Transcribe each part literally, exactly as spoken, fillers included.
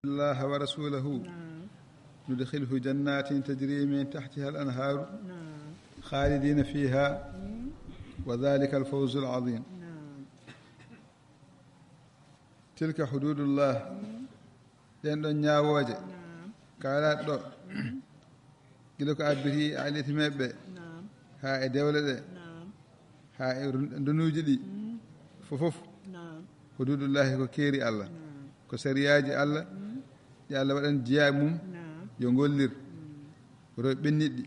الله ورسوله نعم. ندخله جنات تجري من تحتها الأنهار نعم. خالدين فيها وذلك الفوز العظيم نعم. تلك حدود الله ɗen ɗon ñaawooje نعم. Kaalaɗo ɗo gila ko abbiti e alitimeɓe نعم. Haa e dewle ɗe نعم. Haa e ndunuuji ɗi fofof نعم. Hududullahi ko keeri Allah نعم. Ko sariyaaji Allah ɗi Allah waɗan jiyaa mum نعم. Yo ngollir woto ɓenniɗɗi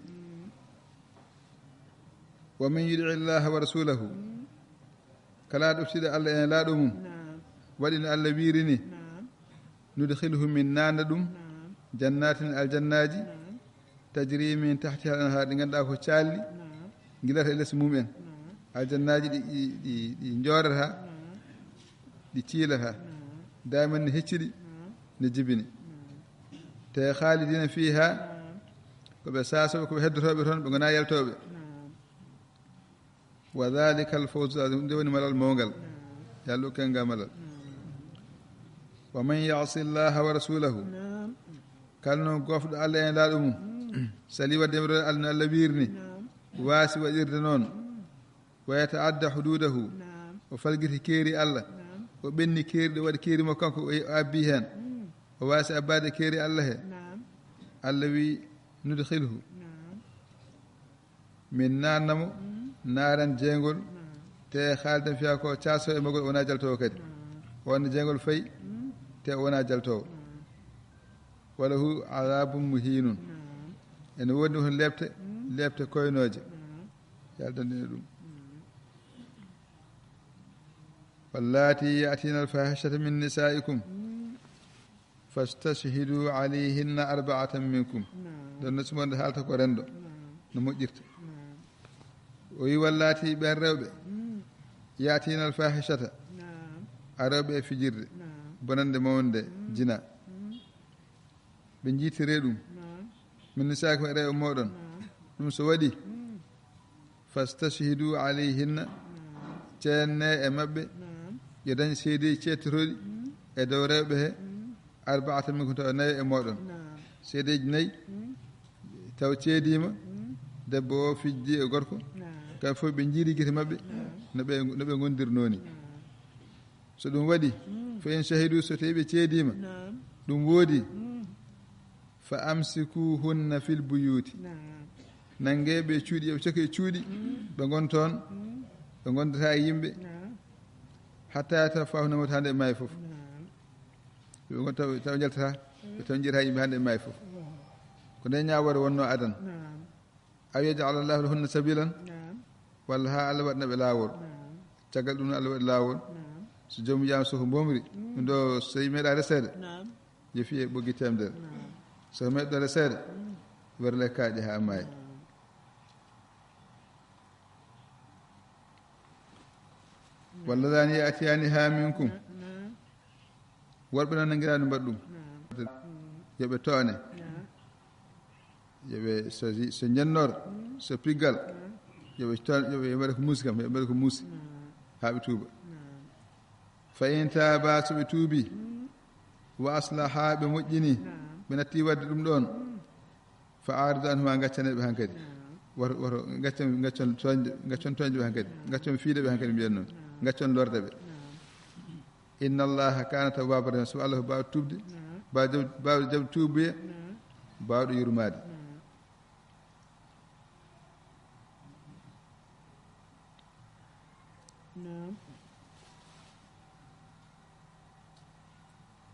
ومن يطع الله ورسوله kala ɗoftiɗo Allah e laaɗo mum نعم. Waɗi no Allah wiiri ni نعم. Nudkhilhu min naanda ɗum نعم. Jannatin aljannaaji نعم. Tajri min tahtiha al anhar ɗi ngannduɗaa ko caalli نعم. Ngilata e les mum en نعم. Aljannaaji ɗi ɗi ɗi njoorata نعم. Ɗi ciilata نعم. Daaman ne hecciɗi نعم. Ne jibini نعم. Te khalidina fiha نعم. Ko ɓe saasoɓe ko ɓe heddotooɓe toon ɓe ngonaa yaltooɓe نعم. Wa dhalika al fawzul azim ɗum de woni malal mawngal نعم. Yallu kenga malal نعم. Wa man ya'si llaha wa rasulahu نعم. Kala noon gofɗo Allah en laaɗo mum نعم. Sali wadde mbiɗo Allah no Allah wiirni نعم. Waasi waɗirde noon نعم. Wa yata'adda hududahu نعم. O falgiti keeri Allah نعم. O ɓenni keeri ɗo waɗi keeri mo kanko o abbi heen نعم. O waasi abbaade keeri Allah he نعم. Allah wi nudkhilhu نعم. Min naatna mo نعم. Naaran jeygol نعم. Te khalidina fiha ko caaso e magol o wona jaltoowo kadi نعم. O wona jeygol fayi نعم. Te o wona jaltoowo نعم. Wa lahu adhabun muhinun نعم. Ene woodi hon leɓte نعم. Leɓte koynooje نعم. Yaldanɗine ɗum نعم. Wallati ya'tina al fahishata min nisaikum نعم. Fastashhidu alayhinna arba'atan minkum نعم. Ɗon no sumonde haalta ko renndo نعم. No moƴƴirta نعم. O wi wallati ɓen rewɓe نعم. Ya'tina al fahishata نعم. A rewɓe e fijirde نعم. Bonande mawnde نعم. Jina نعم. Ɓe njiitire ɗum نعم. Min nisaikum e rewɓe moɗon نعم. Ɗum so waɗi نعم. Fastashhidu alayhinna نعم. Ceenne e maɓɓe نعم. Yo dañ seedeeji ceettotoɗi نعم. E dow rewɓe he نعم. Arba'atan minkum tawa nayo e moɗon نعم. Seedeeji nayi نعم. Taw ceediima نعم. Debbo o fijdi e gorko نعم. Kamɓe fof ɓe njiiri gite maɓɓe نعم. No ɓe no ɓe ngondirnoo ni نعم. So ɗum waɗi نعم. Fa in shahidu so tawi ɓe ceediima نعم. Ɗum woodi نعم. Fa amsikuhunna fil buyuti نعم. Nannge ɓe cuuɗi yo ɓe coke e cuuɗi نعم. Ɓe ngon toon نعم. Ɓe ngondata e yimɓe نعم. Hatta yatawaffahunna mawtu hande ɓe maayi fof نعم. Ɓe ngon taw taw jaltata ɓe taw jiita yimɓe hande ɓe maayi fof نعم. Ko nde ñaawoore wonno adan نعم. Aw yaj'ala Allahu lahunna sabilan نعم. Walla haa Allah waɗana ɓe laawol نعم. Caggal ɗum Allah waɗi laawol نعم. So joom wiyaama so ko mbomri نعم. Ɗum ɗo so tawi meeɗa reseede نعم. Yo fiye ɓoggi temedere نعم. So meeɗa reseede نعم. Werle kaaƴe haa maayi نعم. Walladani ya'tiyaniha minkum نعم. Worɓe noon nanngiraaɓe mbaɗa ɗum نعم. Yo ɓe toone نعم. Yo ɓe so so njennor so piggal نعم. Yo ɓe toone yo ɓe mbaɗa ko muusi kam yo ɓe mbaɗa ko muusi نعم. Haa ɓe tuuba نعم. Fa in taaba so ɓe tuubi نعم. Wa aslaha ɓe moƴƴini نعم. Ɓe natti waɗde ɗum ɗoon نعم. Fa a'ridu anhuma gaccane ɓe hankadi نعم. Woto woto gaccon gaccon toñde gaccon toñde ɓe hankadi نعم. Gaccon fiide ɓe hankadi mbiyen noon نعم. Gaccon lorde ɓe نعم. Inna Allaha kana tawwaba rahima so Allah ko baaɗo tuubde نعم. Baaɗo jab- baaɗo jaɓde tuubuye نعم. Baaɗo yurmaade نعم. Naam.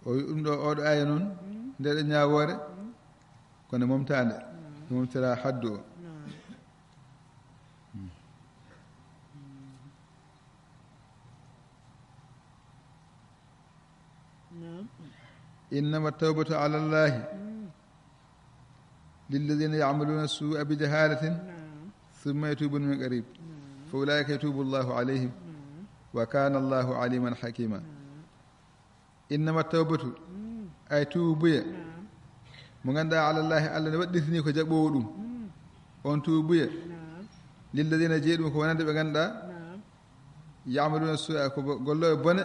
O wi ɗum ɗo oɗo aya noon nde ɗo ñaawoore kono momtaande momtira haddu o Naam. Innama tawbatu ala Allahi lilladhina ya'maluna su'a bi jahalatin thumma yatubuna min qarib fa ulaika yatubu Allahu alayhim wa kana Allahu aliman hakima. Innama tawbatu ay tuubuya mo ganduɗa ala Allahi Allah ne waɗɗitini ko jaɓowo ɗum on tuubuya lilladhina jeyi ɗum ko wonande ɓe ganduɗa ya'maluna su'a ko golloɓe bone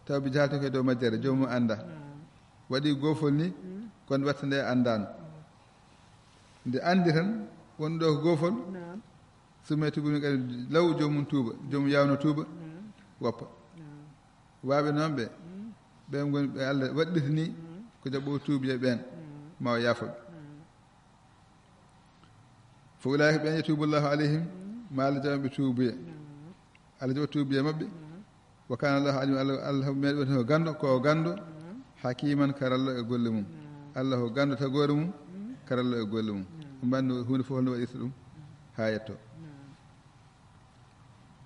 taw bi jahalatin ko e dow majjere jomum anda. Waɗi goofol ni, kono watta nde anndaano. Nde anndi tan, wonɗo ko goofol, sumee tuubi ni kadi law joomum tuuba, joomum yaawno tuuba, woppa. Waaɓe noon ɓe, ɓe ngoni ɓe Allah waɗɗiti ni, ko jaɓɓo tuubi e ɓeen, ma o yaafo ɓe. Fa ulaa'ika ɓeen yatuubu Allahu alayhim, ma Allah jaɓan ɓe tuubuye. Allah jaɓa tuubuye maɓɓe. Wa kaana Allahu aliman, Allah, Allah meeɗi wonde ko ganndo, ko o ganndo, hakiman karallo e golle mum. Allah ko ganndo tagoore mum, karallo e golle mum. Ɗum anndi huunde fof holno waɗirta ɗum haa yetto.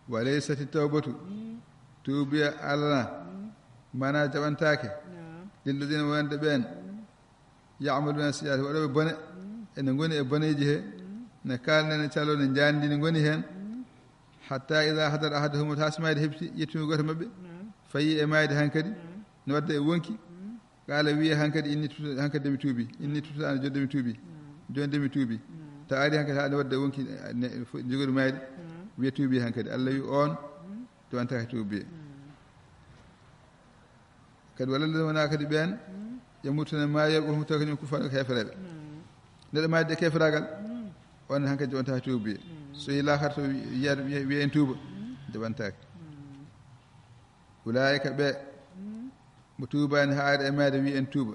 Wa laysati tawbatu, tuubuye alana, mana jaɓantaake, lilladina wonande ɓeen, ya'maluna sayyi'ati, waɗooɓe bone, ene ngoni e boneeji he, ne kaalna, ne caloo, ne njaandi, ne ngoni heen, hatta ida hadara ahadahum, haa si maayde heɓti, yettude gooto maɓɓe, fayi e maayde hankadi, ne wadda e wonki, qaala, wiya hankadi, inni tubtu, hankadi de mi tuubi, inni tubtu, ana jodde mi tuubi, jooni de mi tuubi. Ta ari hankadi haa ne wadda e wonki, ne, fo-, jogori maayde, wiya tuubi hankadi. Allah wi oon, jaɓantaake tuubi. Kadi walla nde wonaa kadi ɓeen, ƴammuttane maayooɓe, won hutoo kañum kuffaaɓe ko heefereeɓe. Neɗɗo maayde e keeferaagal, on hankadi jaɓantaake tuubi. So yehi laakara to wiya, wiya, wiya en tuuba, jaɓantaake. Ulaa'ika ɓe, mo tuubaani haa ari e maayde wiya en tuuba.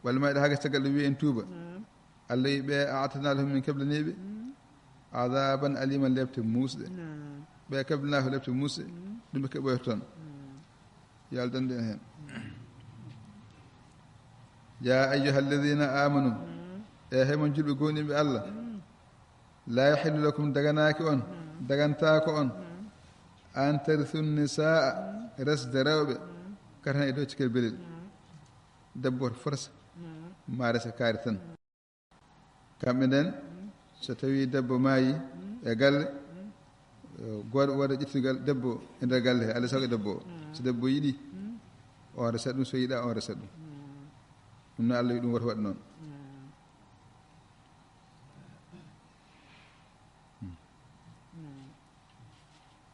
Walla maayde haa gasa caggal ɗum wiya en tuuba. Allah wi ɓe, a'tadna lahum, min keblanii ɓe, azaban aliman, lepte muusɗe. Ɓe keblanaaka lepte muusɗe, ɗum ɓe keɓoyta toon. Yo Allah dandu en heen. Ya ayyuha alladina amanu, e hay mon julɓe gomɗinɓe Allah, la yahillu lakum, daganaaki on, dagantaako on, an tarisu nisaa, resde rewɓe, katan e dow cikkere belel. Debbo woto forsa, ma resa kaari tan. Kamɓe nden, so tawi debbo maayi e galle, eh, gooto waɗa ƴettugal debbo e nder galle he, alaa sago debbo o. So debbo yiɗi, on resat ɗum, so yiɗa, on resat ɗum. Ɗum no Allah wi ɗum woto waɗ noon.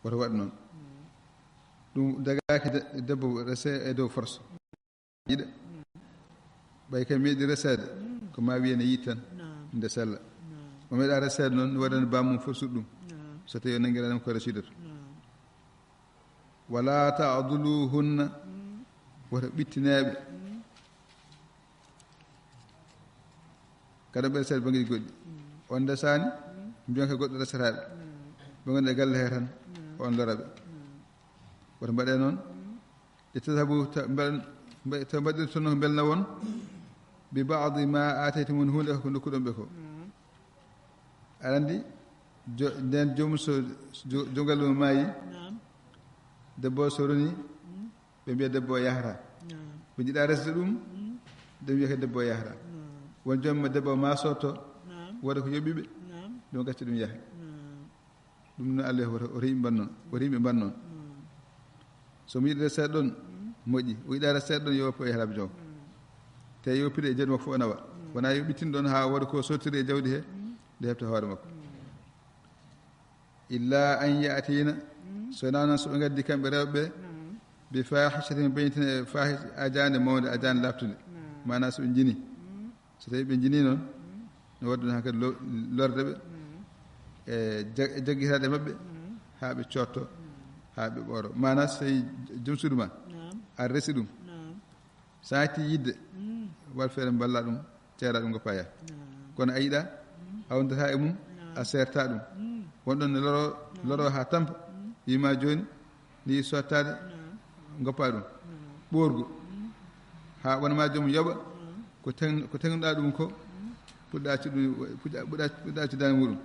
Woto waɗ noon. Ɗum dagaaki de-, debbo rese e dow force. Yiɗa. Ɓay kay meeɗi reseede, ko ma wiye ne yiɗi tan, nde sella. O meeɗa reseede noon, ne waɗani bammum fof suɗɗum. So tawi o nanngiraani ko residoto. Wala ta'duluhunna, woto ɓittineeɓe. Kada ɓe reseede banngeeji goɗɗi. On ndesaani, mbiyan ko goɗɗo resataaɓe. Ɓe ngonda e galle he tan, on lora ɓe. Woto mbaɗe noon. Litadhabu, ta-, mbel-, mbe-, to mbaɗirtono ko mbelna won, bi ba'di ma ataytumun, huunde ko ndokkuɗon ɓe ko. Aɗa anndi, jo-, nden joomum so, jo-, jogal mum maayi, debbo o so roni, ɓe mbiya debbo o yahata. Ɓe njiɗa resde ɗum, ɓe mbiya ko debbo o yahata. Won joomum debbo o ma sotto, waɗa ko yoɓi ɓe, ɗum gacca ɗum yaha. Ɗum no Allah, woto, woto yimɓe mban noon, woto yimɓe mban noon. So mo yiɗi reseede ɗon, moƴƴi. O yiɗa reseede ɗon, yo woppu e haraɓe joom. Te yo pide e jawdi makko fof o nawa. Wona yo ɓittin ɗon haa waɗa ko sottiri e jawdi he, nde heɓta hoore makko. Illa an ya'tina, so wona noon so ɓe ngaddi kamɓe rewɓe ɓe, bi fahishatin, bayyinatin, e fahish-, ajaande mawnde, ajaande laaɓtunde. Maanaa so ɓe njini. So tawi ɓe njini noon, no waddu hankadi lo-, lorde ɓe, e ja-, e jaggitaade maɓɓe, haa ɓe cootto, haa ɓe ɓooro. Maanaa so tawi joom suudu ma, a resi ɗum, so a yettii yiɗde, waɗ feere mballa ɗum, ceera ɗum, ngoppa yaha. Kono a yiɗa, a wondataa e mum, a seerta ɗum. Won ɗon ne loro, loro haa tampa, wii ma jooni, ni sottaade, ngoppa ɗum. Ɓoorgu. Haa wona ma joom yoɓa, ko teng-, ko tengnuɗa ɗum ko, puɗɗa accu ɗum, puɗɗa, puɗɗa, puɗɗa accudaani muɗum.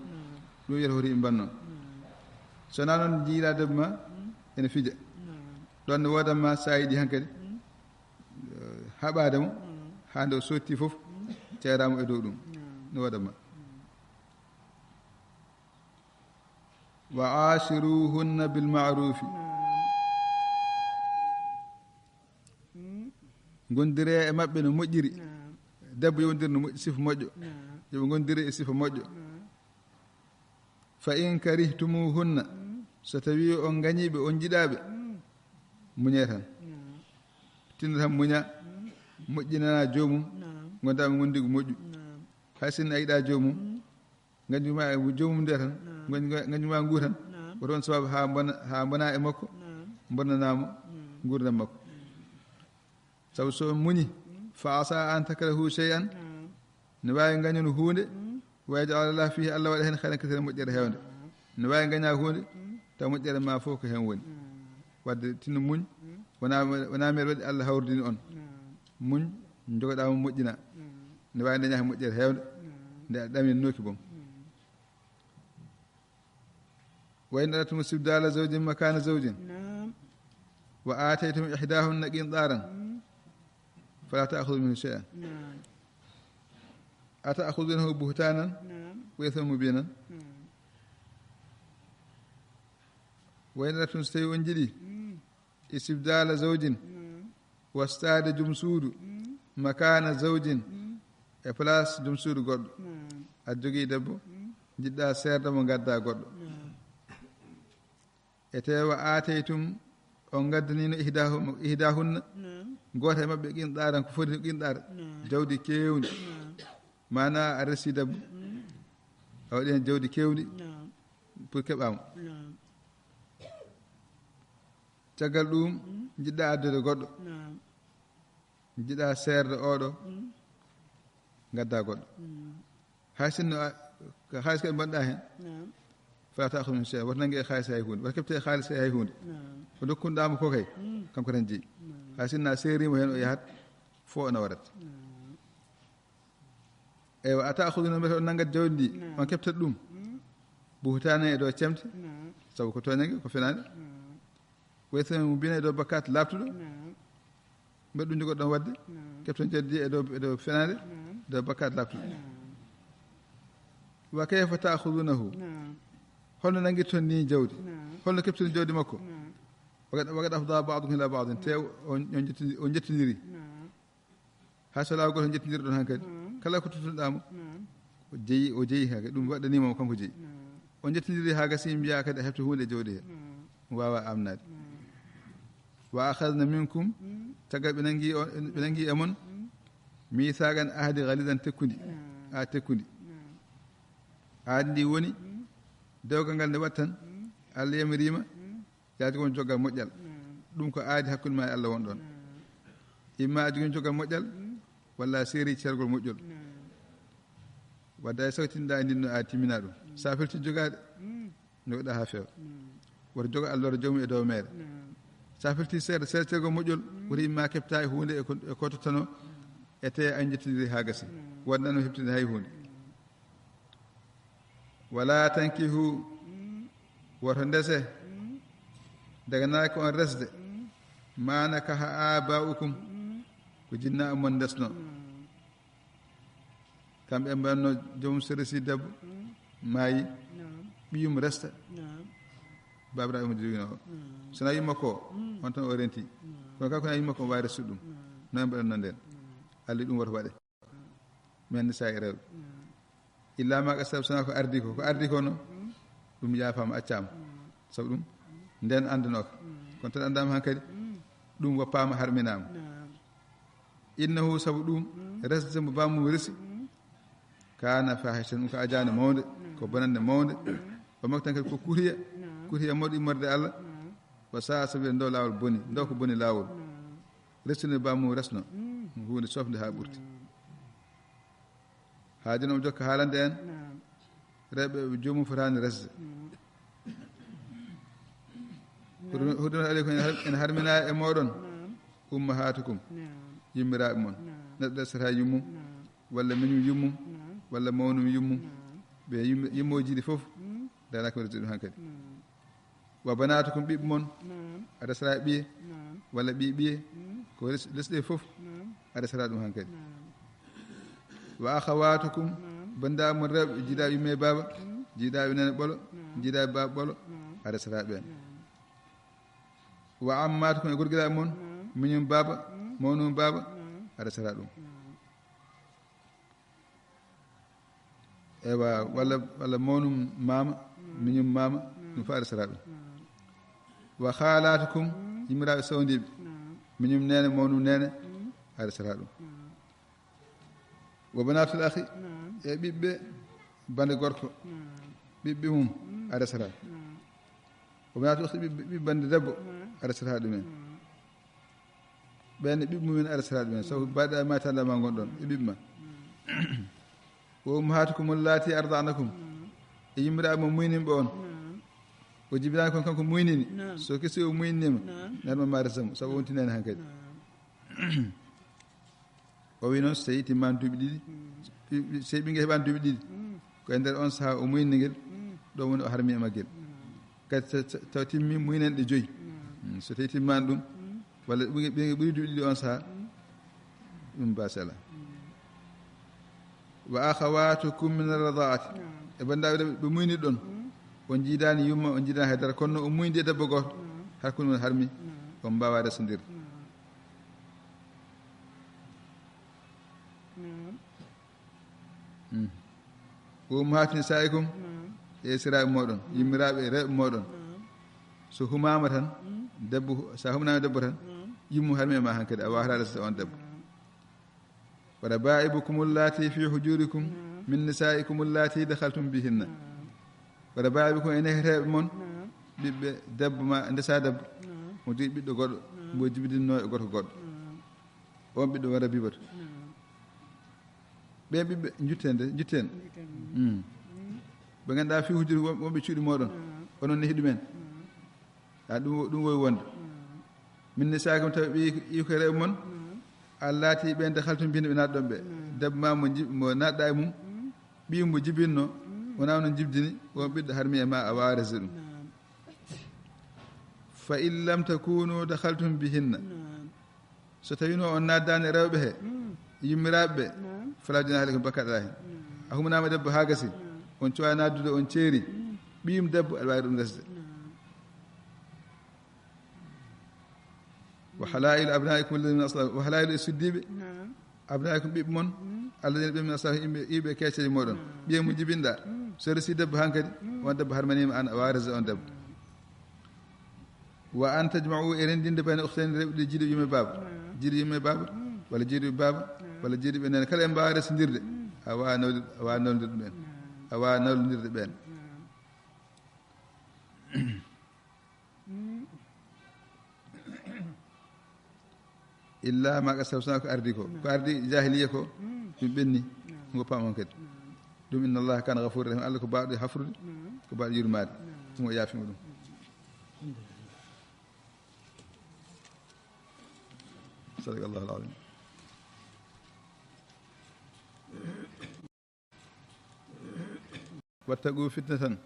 Ɗum wiyata hoto yimɓe mban noon. So wonaa noon, njiiɗa debbo ma, ene fija. Ɗon ne woodan ma, so a yiɗi hankadi, eh, haɓaade mo, haa nde o sotti fof, ceeraa mo e dow ɗum. No woodan ma. Wa ashiruhunna bil ma'rufi. Ngondire e maɓɓe no moƴƴiri. Debbo yo wondir no moƴƴi, sifa moƴƴo. Yo ɓe ngondire e sifa moƴƴo. Fa in karihtumuhunna, so tawi on ngañiiɓe, on njiɗaaɓe, muñe tan. Tinno tan muña. Moƴƴinana joomum. Naam. Ngonda mo ngondi ko moƴƴu. Naam. Hay sinno a yiɗa joomum. Mm. Nganjuma e joomum nde tan. Naam. Ngan-, nganjuma ngu tan. Naam. Ko toon sababu ha mbona, ha mbona e makko. Naam. Mbonnanamo. Mm. Ngurdam makko. Mm. Sabu so on muñi, mm, fa asa an takrahu shay'an, naam, ne waawi ngañon huunde, mm, wa yaj'ala Allah fihi, Allah waɗa heen khayran kathiran, moƴƴere heewnde. Naam. Ne waawi ngaña huunde, mm, taw moƴƴere ma fof ko heen woni. Naam. Wadde tinno muñ, mm, wona, wona mere waɗi Allah hawridini on. Naam. Muñ, jogoɗa mo moƴƴina. Naam. Ne waawi daña heen moƴƴere heewnde, naam, nde a ɗaminooki boom. Naam. Wa in aradtum istibdala zawjin makana zawjin, naam, wa ataytum ihdahunna qintaran, mm, fala ta'khudhu minhu shay'an. Naam. Ata'khudhunahu buhtanan, naam, wa ithman mubinan. Naam. Wa in aradtum, so tawi on jiɗi, mm, istibdala zawjin, naam, wastaade joom suudu, mm, makana zawjin, mm, e place joom suudu goɗɗo. Naam. Aɗa jogii debbo, mm, jiɗɗa seerde mo, ngadda goɗɗo. Naam. E tawa ataytum, on ngaddanino ihdahu-, ihdahunna, naam, gooto e maɓɓe qintaran, ko foti qintar, naam, jawdi keewndi. Naam. Mana a resi debbo, mm, a waɗi heen jawdi keewndi, naam, pour keɓamo. Naam. Caggal ɗum, mm, jiɗɗa addude goɗɗo. Naam. Jiɗɗa seerde oɗo, mm, ngadda goɗɗo. Mm. Hay sinno a, ko haalis kadi mbaɗɗa heen. Naam. Fala ta'khudhu minhu shay'an. Wota nange e haalis hay huunde. Wota kebte e haalis hay huunde. Naam. Ko dokkunɗamo ko kay, mm, kanko tan jeyi. Naam. Hay sinno a seerimo heen, o yahat, fof ona waɗat. Naam. Eywa, ata'khudhunahu, mbete on nanngat jawdi ndi, naam, on keɓtat ɗum. Mm. Buhtanan, e dow cemte. Naam. Sabu ko tooñange, ko fenaande. Naam. Wa ithman mubinan, e dow bakkaat laaɓtuɗo. Naam. Mbeɗa ɗum jogoɗon waɗde. Naam. Keɓton jawdi ndi e dow, e dow fenaande, naam, e dow bakkaat laaɓtuɗo. Naam. Wa kayfa ta'khudhunahu? Naam. Holno nanngirton ni jawdi? Naam. Holno keɓton jawdi makko? Naam. Wa qad, wa qad afda ba'dukum ila ba'din. Te on, on jettindi-, on jettindiri. Naam. Hay so laawol gooto njettondirɗon hankadi. Mm. Kala ko tottunoɗaa mo, mm, o jeyi, o jeyi hankadi. Ɗum waɗɗaniima mo, kanko jeyi. Mm. O njettondiri haa gasi, mbiyaa kadi a heɓta huunde e jawdi he. Mm. Waawa amnaade. Mm. Wa akhadna minkum, mm, caggal ɓe nangi o, ɓe nangi e mon, mm, mithaqan, ahdi ghalizan, tekkundi. Mm. A tekkundi. Mm. Ahdi ndi woni, mm, dewgal ngal nde waɗtan, mm, Allah yamiriima, mm, yaa jogoo jogal moƴƴal. Naam. Ɗum ko aadi hakkunde ma e Allah won ɗon. Naam. Imma a jogii jogal moƴƴal, mm, walla a seeri ceergol moƴƴol. Naam. Wadde hay so tinɗa e ndin no aadi, timmina ɗum. Mm. Sa felti jogaade, mm, jogoɗa haa feewa. Naam. Woto jogo Allah, woto jawmi e dow meere. Naam. Sa felti seeɗa, seeɗa ceergol moƴƴol, mm, woto imma keɓta e huunde e ko, e ko tottanoo, mm, e te a njettondiri haa gasi. Naam. Wonɗa no heɓtinde hay huunde. Naam. Wala tankihu, mm, woto ndese, mm, daganaaki on resde, mm, ma nakaha aba'ukum, mm, ko jinnaaɓe mon ndesno. Mm. Kamɓe mbanno joom so resi debbo, mm, maayi, naam, ɓiyum resta. Naam. Babiraɗo mo joginoo o. Mm. So na yumma ko, mm, on tan o renti. Mm. Kono kala ko na yumma ko, o waawi resude ɗum. Mm. Noon mbaɗatno ndeen. Mm. Allah ɗum woto waɗe. Men nisa e rewɓe. Mm. Illa ma qad salaf, sona ko ardi ko, ko ardi ko noon, mm, ɗum yaafaama, accaama. Mm. Sabu ɗum, ndeen anndanooka. Mm. Kono tan anndaama hankadi, mm, ɗum woppaama, harminaama. Naam. Innahu, sabu ɗum, mm, resde mo bammum resi, mm, kana fahishatan, ɗum ko ajaande mawnde, naam, ko bonannde mawnde. Mm. Wa maktan, kadi ko kutiya, naam, kutiya mawɗo immorde Allah. Naam. Wa sa'a sabila, ndo laawol boni, ndo ko boni laawol. Naam. Resude bammum resno, mm, huunde sofnde haa ɓurti. Naam. Haa jooni omo jokka haalande en, naam, rewɓe ɓe joomum fotaani resde. Naam. Hurmi-, hurrimat aleykum, ene har-, ene harmina e mooɗon, naam, ummahatukum, naam, yummiraaɓe mon. Naam. Neɗɗo resata yummum, naam, walla miñum yummum, naam, walla mawnum yummum. Naam. Ɓe yummi-, yummooji ɗi fof, mm, daraaki resde ɗum hankadi. Naam. Wa banatukum, ɓiɓɓe mon, naam, a resata ɓiye, naam, walla ɓiye ɓiye, mm, ko res-, resɗe fof, naam, a resata ɗum hankadi. Naam. Wa akhawatukum, naam, banndiraaɓe mon rewɓe, jiidaa yumma e baaba, mm, jiidaa nene ɓolo, naam, jiidaa baaba ɓolo, naam, a resata ɓeen. Naam. Wa ammatukum, e gorgiraaɓe mon, naam, miñum baaba, mm, mawnum baaba, naam, a resata ɗum. Naam. Ewa, walla, walla mawnum maama, mm, miñum maama, mm, ɗum fof a resata ɗum. Mm. Wa khalatukum, mm, yummiraaɓe sawndiiɓe, mm, miñum neene, mawnum neene, mm, A resata ɗum. Wa banatul akhi, e ɓiɓɓe bande gorko, ɓiɓɓe mum, a resata. Wa banatul akhi, ɓiɓɓe, ɓiɓɓe bande debbo, a resata ɗumen. Ɓen e ɓiɓɓe mumen, a resata ɗumen. Sabu baɗa ma tanda ma ngonɗon e ɓiɓɓe ma. Wa ummahatukum allati arda'nakum, e yimmiraaɓe mo muyninɓe on. O jibinaani kon kanko muynini. So kesi o muynima, nan ma ma resamo, sabu o wontinani hankadi. O wi noon, so tawi timmaani duuɓi ɗiɗi, ɓi-, ɓi-, so tawi ɓinngel heɓaani duuɓi ɗiɗi, ko e nder on sahaa o muynni ngel, ɗon woni o harmi e maggel. Kadi so, so, taw timmi muynen ɗe joyi. Mm, so tawi timmaani ɗum, walla ɓinngel, ɓinngel ɓuri duuɓi ɗiɗi on sahaa, ɗum baasi alaa. Wa akhawatukum min ar-rada'ati, e banndiraaɓe ɓe muyni ɗon, on jiidaani yumma, on jiidaani haydara, kono o muyndi e debbo gooto, hakkunde mon harmi, on mbaawaa resondirde. Naam. Mm. Wa ummahati nisaikum, naam, e siraaɓe mooɗon, yimmiraaɓe e rewɓe mooɗon. Naam. So humaama tan, debbo, so a humnaama debbo tan, yumma harmi e ma hankadi, a waawataa resde on debbo. Naam. Wa raba'ibukum allati fi hujurikum, naam, min nisaikum allati dakhaltum bihinna. Naam. Wa raba'ibukum, e neheteeɓe mon, naam, ɓiɓɓe debbo ma, ndesa debbo, naam, mo jogii ɓiɗɗo goɗɗo, naam, mo jibidinno e gorko goɗɗo. Naam. On ɓiɗɗo wara bibata. Ɓen ɓiɓɓe njutten de, njutten. Mm. Ɓe ngannduɗaa fi hujuri won-, wonɓe cuuɗi mooɗon. Onon nehi ɗumen. A ɗum wo-, ɗum wowi wonde. Min nisaikum, tawi ɓe yi ko rewɓe mon. Allati ɓen dakhaltum bihinna, ɓe naatɗon ɓe. Debbo ma mo ji-, mo naatɗa e mum. Ɓiyu mo jibinno, wona onon jibdini, on ɓiɗɗo harmi e ma, a waawa resde ɗum. Fa in lam takunu dakhaltum bihinna. So tawino on naatdaani e rewɓe he, yimmiraaɓe ɓe, fala junaha alaykum, bakkat alaa hen. A humnaama debbo haa gasi, on cuwaa naatdude, on ceeri, ɓiyum debbo, aɗa waawi ɗum resde. Wa halailu abnaikum alladhina min aslab, wa halailu, e suddiiɓe, abnaikum, ɓiɓɓe mon, alladhina, ɓe, min aslab, yimɓe, yimɓe keeceeje mooɗon. Ɓiye mo jibinɗa, so resi debbo hankadi, on debbo harmaniima an, a waawa resde on debbo. Wa an tajma'u, e renndinde bayna ukhtayni, rewɓe ɗiɗi, jiiduɓe yumma e baaba. Jiiduɓe yumma e baaba, walla jiiduɓe baaba, walla jiiduɓe nene. Kala en mbaawa resondirde, a waawa nawde, a waawa nawlondirde ɓeen. A waawa nawlondirde ɓeen. Illa ma qad salaf, ko ardi ko. Ko ardi jahiliya ko, ɗum ɓenni. Ngo paam on kadi. Ɗum, inna Allaha kana ghafurur rahim. Allah ko baawɗo hafrude, ko baawɗo yurmaade. Ɗum o yaafiima ɗum. Sadaqallahu al-azim. Wattaqu fitnatan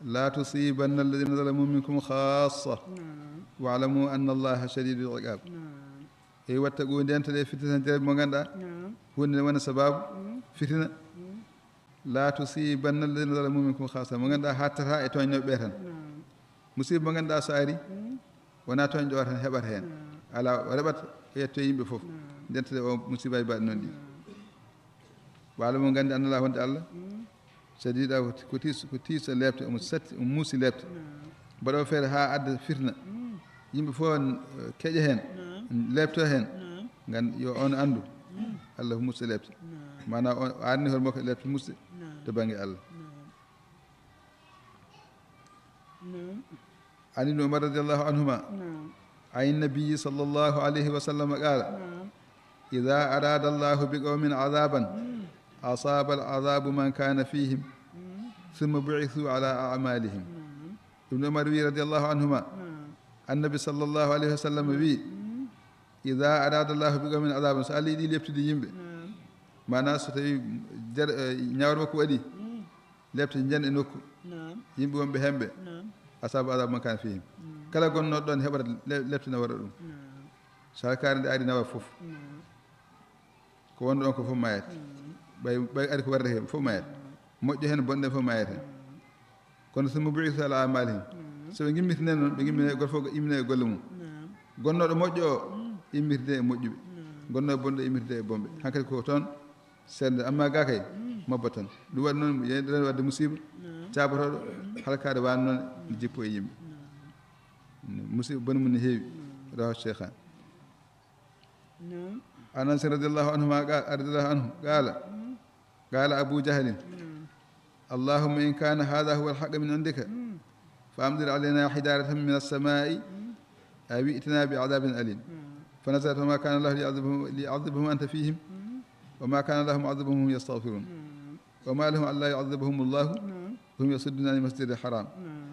la tusibanna alladhina zalamu minkum khassa. Wa'lamu anna Allaha shadidul iqab. E wattaqu, ndentete fitnatan, jarabi mo ngannduɗaa, huunde nde wona sababu fitina. La tusibanna alladhina zalamu minkum khassa, mo ngannduɗaa haattata e tooñnooɓe ɓe tan. Musiba mo ngannduɗaa so ari, wonaa tooñɗo o tan heɓata heen. Alaa, o reɓat, o yetto yimɓe fof. Ndentete o musibaaji mbaɗi noon ɗi. Wa'lamu, nganndi, anna Allaha, wonde Allah, shadidu, ko, ko tiis, ko tiiso leepte, omo satti, omo muusi leepte. Mbaɗo feere haa adda fitna. Yimɓe fof, eh, keƴa heen, leepto heen. Ngan yo on anndu, Allah ko muuso leepte. Maanaa o, o aarni hoore makko e leepte muusɗe to bannge Allah. عن ابن عمر رضي الله عنهما، نعم، عن النبي صلى الله عليه وسلم قال، نعم، إذا أراد الله بقوم عذابا، أصاب العذاب من كان فيهم، ثم بعثوا على أعمالهم. Ibnu Umar wi, radiyallahu anhuma, Annabi sallallahu alayhi wa sallam wi, "Idha arada Allahu bi qawmin adhaban," so Allah yiɗi leptude yimɓe, maanaa so tawi jar-, eh, ñawre makko waɗi, lepte njan e nokku, yimɓe wonɓe hemɓe, asaba adhab man kana fihim. Kala gonnooɗo ɗon heɓata le-, lepte ne wara ɗum. So halkaare nde ari nawa fof. Ko wonɗo on ko fof mayat. Ɓay, ɓay ari ko warde heen fof mayat. Moƴƴo heen, bonɗo heen fof mayat heen. Kono summa bu'isu ala amalihim. So ɓe ngimmitine noon, ɓe ngimmine, goto fof immine e golle mum. Gonnooɗo moƴƴo o, immitide e moƴƴuɓe. Gonnooɗo bonɗo, immitide e bonɓe. Hankadi ko toon seeɗa. Amma gaa kay, mabba tan. Ɗum waɗi noon, yeɗen waɗde musiba, caabotooɗo, halkaade waano noon, jippo e yimɓe. Musiba boni mum ne heewi, rawahu Cheikhan. نعم. عن أنس رضي الله عنهما قال، رضي الله عنه قال، قال أبو جهل: اللهم إن كان هذا هو الحق من عندك، فأمطر علينا حجارة من السماء أو ائتنا بعذاب أليم. فنزلت: وما كان الله ليعذبهم، ليعذبهم أنت فيهم، وما كان الله معذبهم وهم يستغفرون. وما لهم ألا يعذبهم الله وهم يصدون عن المسجد الحرام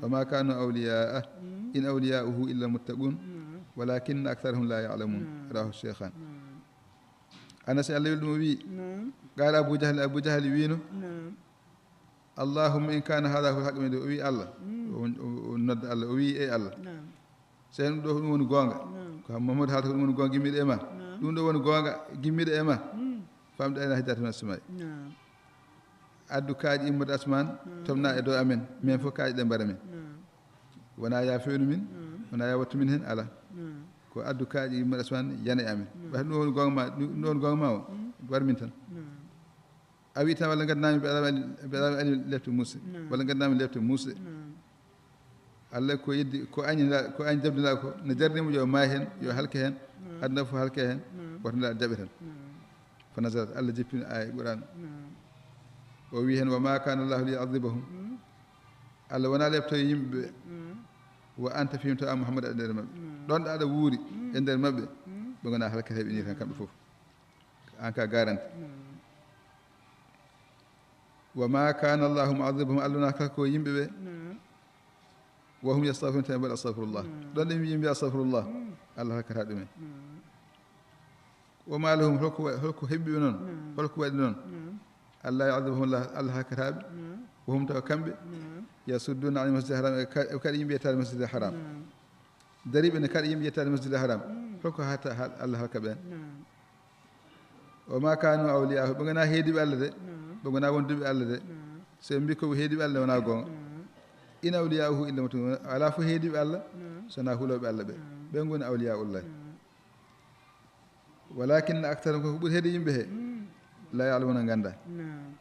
وما كانوا أولياءه إن أولياؤه إلا المتقون ولكن أكثرهم لا يعلمون. رواه الشيخان. Anas, Allah welɗum, o wi, نعم. قال أبو جهل, Abu Jahal wino, نعم. اللهم إن كان هذا هو الحق من عندك, o wi Allah, o, o, o nodda Allah, o wi, ey Allah, نعم. So ɗum ɗo ko ɗum woni goonga, نعم. Ko Mamadou haalta ko ɗum woni goonga gimmiiɗo e ma, نعم. Ɗum ɗo woni goonga gimmiiɗo e ma, فأمطر علينا حجارة من السماء. نعم. Addu kaaƴe immorde asmaan, نعم. Tobna e dow amen, min fof kaaƴe ɗe mbara min. نعم. Wona ya feewnu min, نعم. Wona ya wattu min heen, alaa. نعم. Ko addu kaaƴe immorde asmaan, yana e amen. نعم. Ɓay ɗum woni goonga ma, ɗum ɗo woni goonga ma o, war min tan. نعم. A wi tan walla ngaddanaa min بعذاب أليم, بعذاب أليم, lepte muusɗe. نعم. Walla ngaddanaa min lepte muusɗe. نعم. Allah ko yeddi, ko añi, ko añi jabdinaa ko, no jarni mo yo maay heen, yo halke heen, نعم. Aduna fof halke heen, نعم. Woto ndaa jaɓe tan. نعم. فنزلت, Allah jippini aaya Qur'an. نعم. O wi heen: وما كان الله ليعذبهم. نعم. Allah wonaa leptoyo yimɓe ɓe. نعم. وأنت فيهم, tawa Muhammad aɗa nder maɓɓe. نعم. Ɗon ɗo aɗa wuuri, نعم. E nder maɓɓe, نعم. Ɓe ngonaa halketeeɓe nii tan kamɓe fof. Aan ka garanti. نعم. وما كان الله معذبهم, Allah wonaa halkoowo yimɓe ɓe. نعم. وهم يستغفرون, tawi mbaɗa astagfirullah. نعم. Ɗon ɗo yimɓe mbiya astagfirullah, نعم. Allah halkataa ɗumen. نعم. وما لهم, holko wa-, holko heɓi ɓe noon? نعم. Holko waɗi noon? نعم. ألا يعذبهم الله, Allah halkataa ɓe. نعم. وهم, tawa kamɓe, نعم. يصدون عن المسجد الحرام, e ka-, e kaɗa yimɓe yettaade masjidil haram. نعم. Dariiɓe ne kaɗa yimɓe yettaade masjidil haram. نعم. Holko hatta hal-, Allah halka ɓeen? نعم. وما كانوا أولياءه, ɓe ngonaa heediiɓe Allah de. نعم. Ɓe ngonaa wonduɓe Allah de. نعم. So ɓe mbi ko ɓe heediiɓe Allah, wonaa goonga. نعم. إن أولياؤه إلا المتقون, alaa fof heediiɓe Allah, نعم. So wonaa hulooɓe Allah ɓe. نعم. Ɓe ngoni أولياء الله. نعم. ولكن أكثرهم, ko ɓuri heedi yimɓe he, نعم. لا يعلمون, nganndaa. نعم.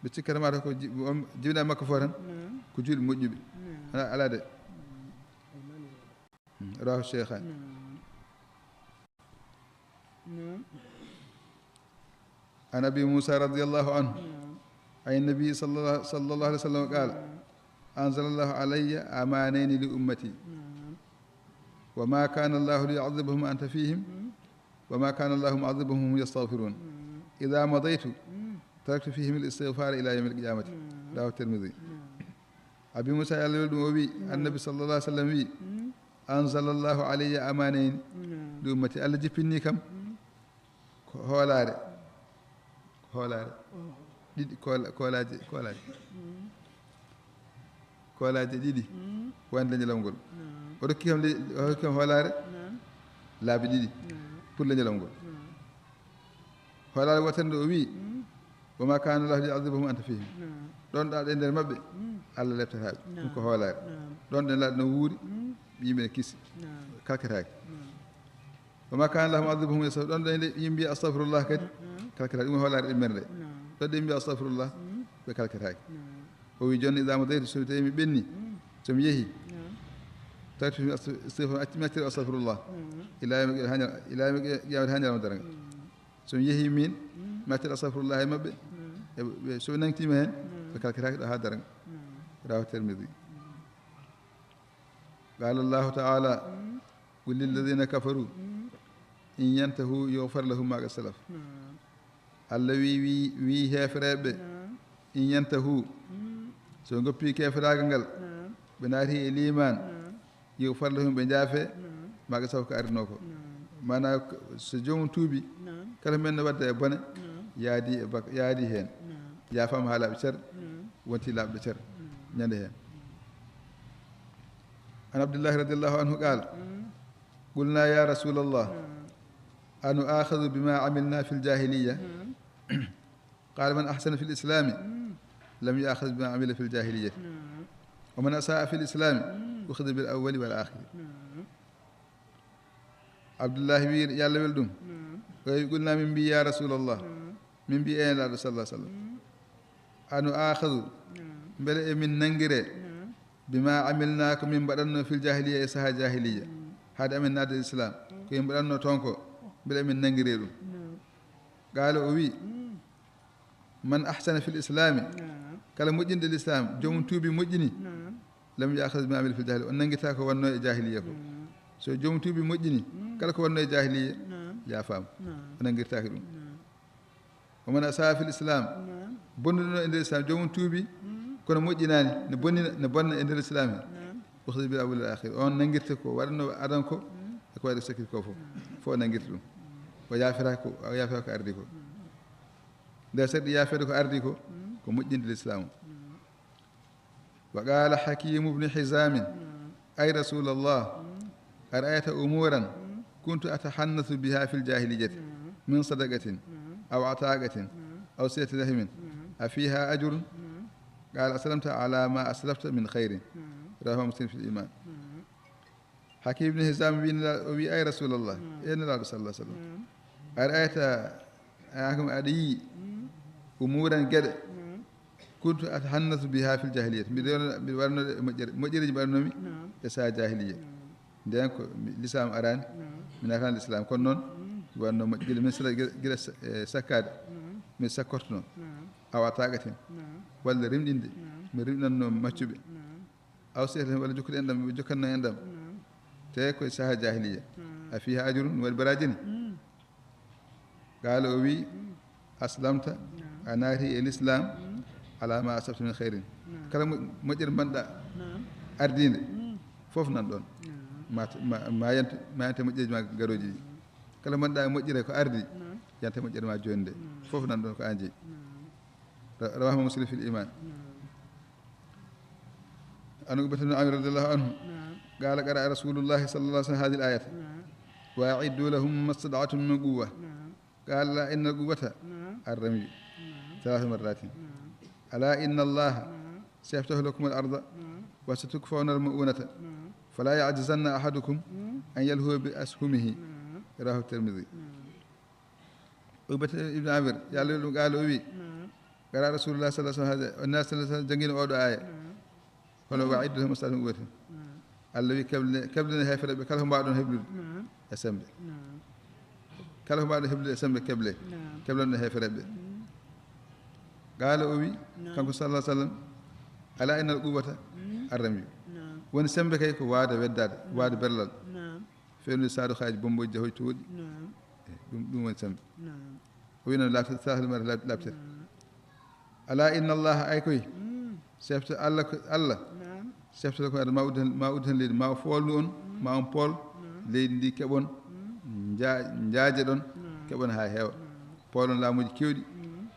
Ɓe cikkata mataw ko ji-, on jibinaa makko fof tan, نعم. Ko juulɓe moƴƴuɓe. نعم. Alaa, alaa de. نعم. رواه الشيخان. نعم. نعم. عن أبي موسى رضي الله عنه، نعم. عن النبي صلى الله، صلى الله عليه وسلم قال، نعم. أنزل الله علي أمانين لأمتي. نعم. وما كان الله ليعذبهم وأنت فيهم، نعم. وما كان الله معذبهم وهم يستغفرون. نعم. إذا مضيت، نعم. تركت فيهم الاستغفار إلى يوم القيامة. نعم. رواه الترمذي. نعم. Abi Musa, yo Allah welɗum, o wi, نعم. Annabi صلى الله عليه وسلم wi, نعم. أنزل الله علي أمانين، نعم. لأمتي, Allah jippinni kam, نعم. Ko hoolaare, ko hoolaare, oh. Ɗiɗi, koola-, koolaaje, koolaaje, نعم. Koolaaje ɗiɗi, نعم. Wonande leñol ngol. نعم. O rokki kam le-, o rokki kam hoolaare, نعم. Laabi ɗiɗi, نعم. Pour leñol ngol. نعم. Hoolaare wootere nde o wi, نعم. وما كان الله ليعذبهم وأنت فيهم. نعم. Ɗon ɗo aɗa e nder maɓɓe, نعم. Allah leptataa ɓe. Ɗum ko, نعم. Hoolaare. نعم. Ɗon ɗo Nelaaɗo no wuuri, نعم. Yimɓe ne kisi, نعم. Kalketaake. نعم. وما كان الله معذبهم وهم يستغفرون. Ɗon ɗo yimɓe mbiya astagfirullah kadi, نعم. Kalketaake. Ɗum e hoolaare ɗimmere nde. نعم. Ɗon ɗo yimɓe mbiya astagfirullah, نعم. Ɓe kalketaake. نعم. O wi, jooni, إذا مضيت, so tawi mi ɓenni, نعم. So mi yehi, نعم. Tawtu mi ast-, istigfar, acci mi accira astagfirullah. نعم. إلى يوم القيامة, haa ñal-, إلى يوم القيامة, haa ñalawma darnga. نعم. So mi yehi min, نعم. Mi accira astagfirullah e maɓɓe. نعم. E ɓe, so ɓe nangtiima heen, نعم. Ɓe kalketaake ɗo haa darnga. نعم. رواه الترمذي. نعم. قال الله تعالى، نعم. قل للذين كفروا، نعم. إن ينتهوا يغفر لهم ما قد سلف. نعم. Allah wi, wi, wi heefereeɓe ɓe, نعم. إن ينتهوا, نعم. So ɓe ngoppi keeferaagal ngal, نعم. Ɓe naati e liimaan, نعم. يغفر لهم, ɓe njaafe, نعم. ما قد سلف, ko arinoo ko. نعم. Maanaa, so joomum tuubi, نعم. Kala men no wadda e bone, نعم. Yaadi e bak-, yaadi heen. نعم. Yaafaama haa laaɓi cer, نعم. Wonti laaɓɗo cer, نعم. Ñande heen. عن عبد الله رضي الله عنه قال، نعم. قلنا يا رسول الله، نعم. أنؤاخذ بما عملنا في الجاهلية؟ نعم. قال، من أحسن في الإسلام، نعم. لم يؤاخذ بما عمل في الجاهلية. نعم. ومن أساء في الإسلام، نعم. أخذ بالأول والآخر. نعم. Abdullahi wi, yo Allah wel ɗum. نعم. O wi, قلنا, min mbi, يا رسول الله, نعم. Min mbi, eey Nelaaɗo صلى الله عليه وسلم, نعم. أنؤاخذ, نعم. Mbele emin nanngiree, نعم. بما عملنا, ko min mbaɗatnoo في الجاهلية, e sahaa jahiliya, نعم. Haade amen naatde Islam, نعم. Ko min mbaɗatnoo toon ko. Mbele min nanngiree ɗum. Naam. Qaala, o wi, Mm. Man ahsana fil islami, Naam. kala moƴƴinɗo l'islam, joomum tuubi moƴƴini, Naam. lam ya'khudh bima amila fil jahiliya, o nanngirtaa ko wonnoo e jahiliya ko. Naam. So joomum tuubi moƴƴini, Mm. kala ko wonnoo e jahiliya, Naam. yaafaama. Naam. O nanngirtaake ɗum. Naam. Wa man asaa fil islam, Naam. bonnuɗo e nder islam, joomum tuubi, Mm. kono moƴƴinaani, ne bonnina, ne bonna e nder islam he. Naam. Ukhidha bil awwal wal akhir. On nanngirta ko waɗanoo adan ko, Mm. e ko waɗi sakkiti ko fof. Naam. Fof nanngirta ɗum. O yaafira ko, o yaafira ko ardi ko. Naam. Nde sarɗi yaafeede ko ardi ko, Mm. ko moƴƴinde l'islam o. Naam. Wa qala Hakim ibn Hizam, Naam. Ay Rasulallah, Mm. ara'ayta umuran Mm. kuntu atahannathu biha fil jahiliyyati Naam. min sadaqatin Naam. aw ataqatin Naam. aw silati rahimin Naam. afiha ajrun? Naam. Qala aslamta ala ma aslafta min khairin. Naam. Rawahu Muslim fil iman. Naam. Hakim ibn Hizam wi Nela-, o wi, Ay Rasulallah, Naam. e Nelaaɗo sallallahu alaihi wasallam. Naam. Ara'ayta, a kam aɗa yi'i Mm. umuran geɗe Naam. kuntu atahannathu biha fil jahiliyyah. Mbiɗo, mbiɗo waɗnoo ɗe moƴƴere, moƴƴereeji mbaɗnoomi Naam. e saha jahiliya. Naam. Ndeen ko mi, lislaam araani, Naam. mi naataani lislaam. Kono noon, Mm. mi waɗnoo moƴƴere, min sala gila, gila sa-, e sakkaade, Naam. min sakkortonoo. Naam. Aw ataqatin, Naam. walla rimɗinde, Naam. mi rimɗinannoo maccuɓe. Naam. Aw silati rahimin, walla jokkude enɗam, ɓe jokkatnoo enɗam. Naam. Te koye saha jahiliya. Naam. Afiha ajrun, mi waɗi baraaji ni? Mm. Qaala, o wi, Mm. aslamta, Naam. a naati e lislaam, Mm. ala ma aslafta min khairin. Naam. Kala mo-, moƴƴere mbaɗɗa Naam. ardiinde, Mm. fof nan ɗoon. Naam. Ma, ma, ma yante, ma yante moƴƴereeji ma garooji ɗi. Naam. Kala mbaɗɗa moƴƴere ko ardi, Naam. yante moƴƴere ma jooni nde. Naam. Fof nan ɗoon ko an jeyi. Naam. Ra-, rawahu Muslim fil iman. Naam. عن عقبة بن عامر رضي الله عنه نعم. قال: قرأ رسول الله صلى الله عليه وسلم هذه الآية: نعم. وأعدوا لهم ما استطعتم من قوة. نعم. قال: ألا إن القوة نعم. الرمي. نعم. ثلاث مرات. نعم. ألا إن الله نعم. سيفتح لكم الأرض نعم. وستكفون المؤونة نعم. فلا يعجزن أحدكم نعم. أن يلهو بأسهمه. نعم. رواه الترمذي. نعم. Uqbata ibn Amir, yo Allah welɗum, qaala, o wi, Naam. Qara Rasulullah sallallahu alaihi wasallam, o Nabi sallallahu alaihi wasallam janngino oɗo aaya. Naam. Hono, wa iddu hum asal uwati. Naam. Allah wi, keblene, keblene heefereɓe kala ko mbaawɗon heblude Naam. e sembe. Naam. Kala ko mbaawɗon heblude e sembe keble. Naam. Keblon heefereɓe. Mm. Qaala, o wi, Naam. kanko sallallahu alaihi wasallam, ala innal quwwata Mm. arramiyu. Naam. Woni sembe kay ko waade weddaade, Mm. waade berlal. Naam. Fewnude saadu haaji, bommboji, jahooji, towɗi. Naam. Eh, ɗum, ɗum woni sembe. Naam. O wi noon, laaɓte, sahal mara laaɓ-, laaɓtere. Naam. Ala inna Allaha, ay koy. Mm. Sefte Allah ko, Allah. Naam. Sefte ko, ma udditan, ma udditan leydi, ma o foolnu on, Mm. ma on pool, Naam. leydi ndi keɓon, Mm. nja-, njaaje ɗon, Naam. keɓon haa heewa. Naam. Poolon laamuuji keewɗi, Mm.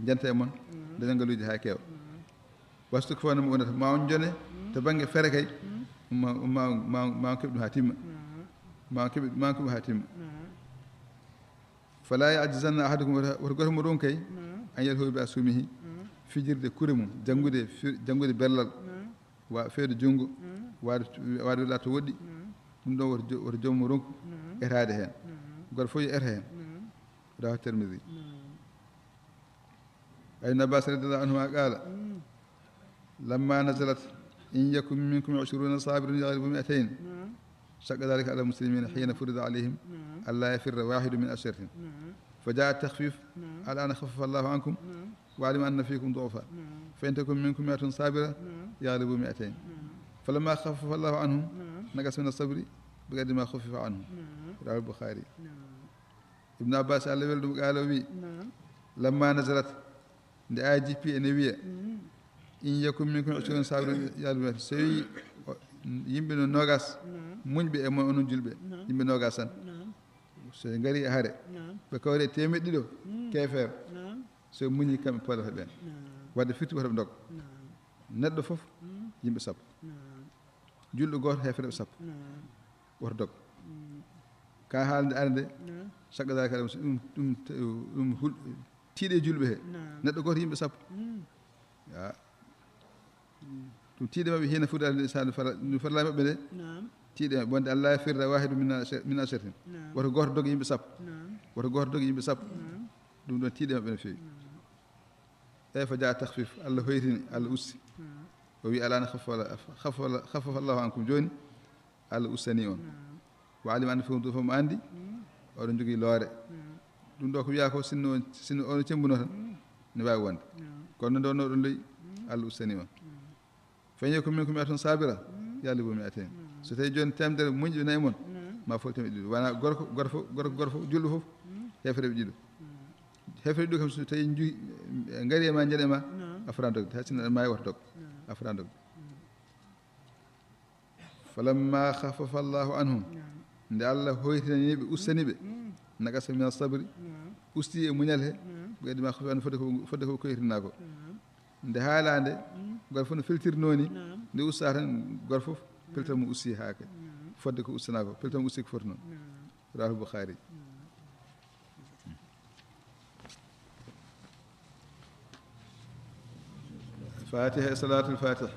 njanta e mon, Mm. daña ngaluuji haa keewa. Mm. Wastu ko fawna mo wonata, ma on jone, Mm. to bannge fere kay, Mm. ma, ma, ma, ma on keɓ ɗum haa timma. Mm. Ma on keɓ, ma on keɓ haa timma. Mm. Fala ya'jizanna ahadukum, wota, wota gooto mo ɗon kay, Mm. an yalhu bi asumihi, Mm. fijirde kure mum, janngude, fi-, janngude berlal, Mm. wa feede junngo, Mm. waade, waade wela to woɗɗi, Mm. ɗum ɗon woto jo-, woto joom mo ronku Mm. etaade heen. Mm. Gooto fof yo eta heen. Mm. Rawahu Tirmidhi. Mm. Ibn Abbas radiyallahu anhuma qala, Mm. lamma nazalat, in yakun minkum ishruna sabirun yaghlibu mi'atayn. Naam. Shaqqa dhalika ala al-muslimina hina furida alayhim Naam. alla yafirra wahidun min ashratin. Naam. Fa jaa at-takhfif, Naam. al-ana khaffafa Allahu ankum, Naam. wa alima anna fikum du'afa. Naam. Fa in takun minkum mi'atun sabira Naam. yaghlibu mi'atayn. Naam. Falamma khaffafa Allahu anhum Naam. naqasa min as-sabri bi qadri ma khuffifa anhum. Naam. Rawahu al-Bukhari. Naam. Ibn Abbas, Allah welɗum, qaala, o wi, Naam. lamma nazalat, nde aaya jippi ene wiya, Mm. in yakun minkum ishruna sabirun yaghlibu mi'atayn. So wi o-, yimɓe no noogas, Naam. muñɓe e mon onon julɓe, Naam. yimɓe noogas tan. Naam. So ɓe ngari e hare, Naam. ɓe kawri e teemeɗɗe ɗiɗo, Mm. keefeero. Naam. So ɓe muñi kamɓe poolata ɓeen. Naam. Wadde firti woto ɓe ndog. Naam. Neɗɗo fof, Mm. yimɓe sappo. Naam. Julɗo gooto, heefereɓe sappo. Naam. Woto dog. Mm. Ka haalde arde, Naam. Shaqqa dhalika alayhim, ɗum, ɗum, ɗum hul-, tiiɗe julɓe he. Naam. Neɗɗo gooto yimɓe sappo. Mm. Ya. Mm. Ɗum tiiɗe maɓɓe hina furida alayhim, sa no fara-, no farla maɓɓe nde. Naam. Tiiɗe maɓɓe, wonde alla yafirra wahidun min ashar-, min ashratin. Naam. Woto gooto dog yimɓe sappo. Naam. Woto gooto dog yimɓe sappo. Naam. Ɗum ɗon tiiɗe maɓɓe no feewi. Naam. Eyi, fa jaa takhfif, Allah hoytini, Allah usti. Naam. O wi, al'ana khaffafa, khaffafa, khaffafa Allahu ankum, jooni Allah ustani on. Naam. Wa alima anna fikum du'fa, omo anndi Mm. Oɗon jogii loore. Ɗum ɗo ko wiyaa ko, sinno on, sinno on cembuno tan, ne waawi wonde. Kono nde wonno ɗon loyi, Allah ustani on. Fa in yakum minkum mi'atun sabira, yaglibu mi'atayn. So tawi jooni teemedere muñɓe nayi mon, ma foti teemedere ɗiɗo. Wona gorko, gorko fof, gorko, gorko fof, julɗo fof, heefereɓe ɗiɗo. Heefereɓe ɗiɗo kam, so tawi nju-, ngari e ma, njeɗe ma, a fota dogde. Hay sinno ma e woto dog. A fota dogde. Falamma khaffafa Allahu anhum, nde Allah hoytinani ɓe, ustani ɓe, nakasa mina sabri, usti e muñal he, ɓeydi ma khaffafa anhum, fodde ko, fodde ko koyrinaa ko. Nde haalaa nde, gooto fof no feltirnoo ni, nde ustaa tan, gooto fof pellital mum usti haa kadi. Fodde ko ustanaa ko, pellital mum usti ko foti noon. Rawahul Bukhari. Fatiha e Salatul Fatiha.